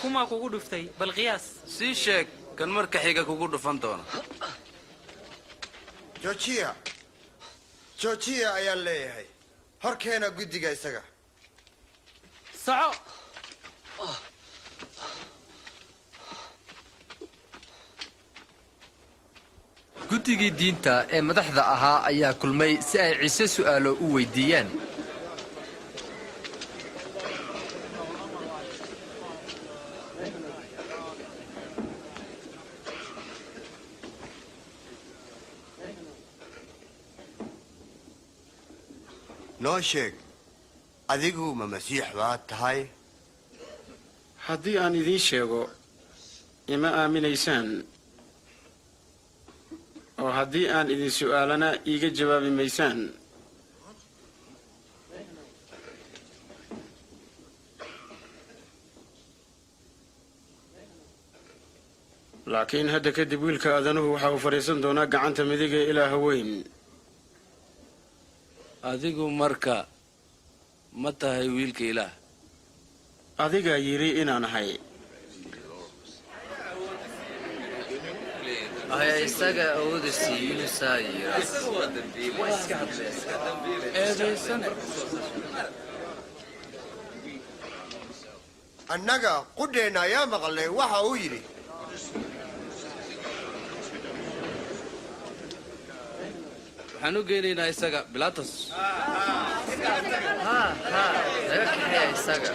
Kumaa kugu dhuftay? Bal qiyaas. Sii sheeg kan marka xiga kugu dhufan doona. Joojiya, joojiya ayaan leeyahay. Horkeena guddiga isaga. Soco. Guddigii diinta ee madaxda ahaa ayaa kulmay si ay Ciise su'aalo u weydiiyaan. Noo sheeg, adigu ma Masiix baad tahay? Haddii aan idiin sheego, ima aaminaysaan, oo haddii aan idin su'aalana, iiga jawaabi maysaan. Laakiin hadda kadib Wiilka Aadanuhu waxa uu fadhiisan doonaa gacanta midig ee Ilaaha weyn. Adigu marka ma tahay Wiilka Ilaah? Adigaa yidhi inaan ahay. Ayaa isaga awooda siiyey inuu saa yidhaa? Eedaysane. Annaga qudheenna ayaa maqalnay waxa uu yidhi. Waxaan u geynaynaa isaga Bilatos. Haa, haa, naga kaxeeya isaga.